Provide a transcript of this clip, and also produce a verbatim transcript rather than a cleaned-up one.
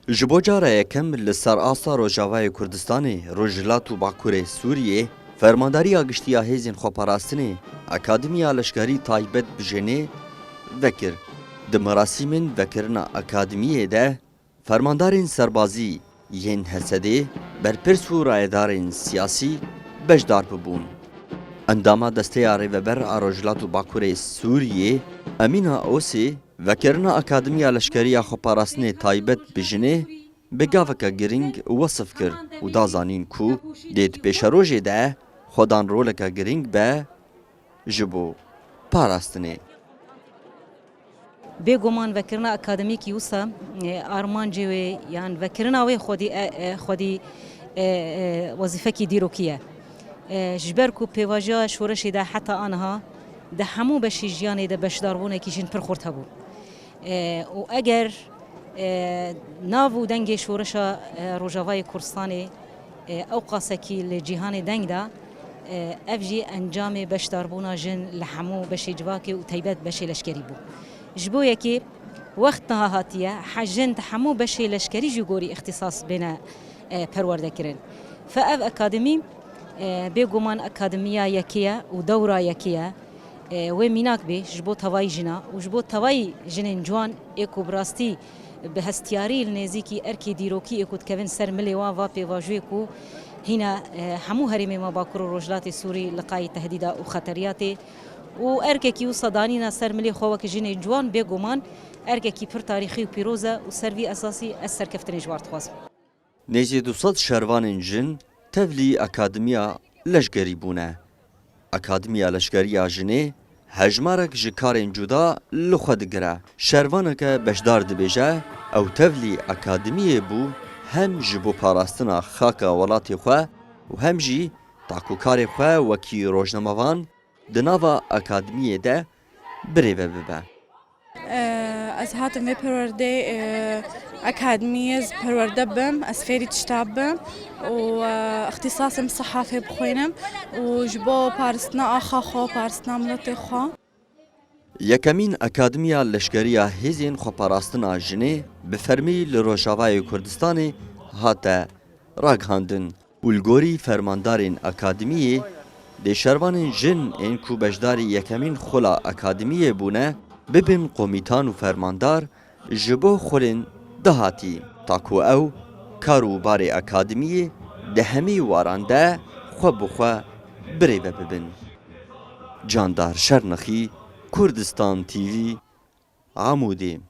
Ji bo cara yekem li ser asta Rojavayê Kurdistanê, Rojhilat û Bakurê Sûriyê, Fermandariya Giştî ya Hêzên Xweparastinê Akademiya Leşkerî Taybet bi jinê vekir. Di merasîmên vekirina akademiyê de fermandarên serbazî yên H S D'ê, berpirs û rayedarên siyasî beşdar bibûn. Endama Desteya Rêveber a Rojhilat û Bakurê Sûriyê, Emîna Osê, vekirina Akademiya Leşkerî ya Xweparastinê Taybet bi jinê bi gaveke girîng wesif kir û da zanîn ku dê di pêşerojê de xwedan roleke girîng be ji bo parastinê. Bêguman vekirina akademîkî wisa, e, armancê wê yan vekirina wê xwedî, e, e, xwedî, e, e, wezîfekî dîrokî ye. E, ji ber ku pêvajoya şoreşê de heta aniha di hemû beşê jiyanê de beşdarbûnekî jin pir xurt hebû. E, û eger, e, nav û dengê şoreşa, e, Rojavayê Kurdistanê, e, ew qasekî li cîhanê deng da, e, ev jî encamê beşdarbûna jin li hemû beşê civakê û taybet beşê leşkerî bû. Ji bo yekê wext niha hatiye, he jin di hemû beşê leşkerî ji gorî îxtîsas bêne, e, perwerdekirin. Fe ev akademî, e, bêguman akademiya yekê ye û dewra yekê ye. E, wê mînak bê ji bo tevayî jina û ji bo tevayî jinên ciwan ê ku bi rastî bi hestiyarî li nêzîkî erkê dîrokî ê ku dikevin ser milê wan va pêvajoyê ku hîna, e, hemû herêmê me Bakur û Rojhilatê Sûrî li qayî tehdîda û xeteriyatê û erkekî wisa danîna ser milê xwe wek jinê ciwan bêguman erkekî pir tarîxî û pîroz e û ser vî esasî ez serkeftinê ji war dixwazim. Nêzî du sed şervanên jin tevlî Akademiya Leşkerî bûne. Akademiya Leşkerî ya Jinê hejmarek ji karên cuda li xwe digire. Şervaneke beşdar dibêje, ew tevlî akademiyê bû, hem ji bo parastina xaka welatê xwe û hem jî takokarê xwe wekî rojnamevan di nava akademiyê de birêve bibe. Ez hatim vê perwerdeyê, e, akademiyê ez perwerde bim, ez fêrî tişta bim û, e, îxtîsasê min sehafê bixwînim û ji bo parastina axa xwe, parastina miletê xwe. Yekemîn Akademiya Leşkerî ya Hêzên Xweparastina Jinê bi fermî li Rojavayê Kurdistanê hate ragihandin. Û li gorî fermandarên akademiyê, dê şervanên jin ên ku beşdarî yekemîn xula akademiyê bûne, bibin komîtan û fermandar ji bo xulên dahatî, ta ku ew kar û barê akademiyê di hemî waran de xwe bi xwe birêve bibin. Candar Şernexî, Kurdistan T V, Amûdê.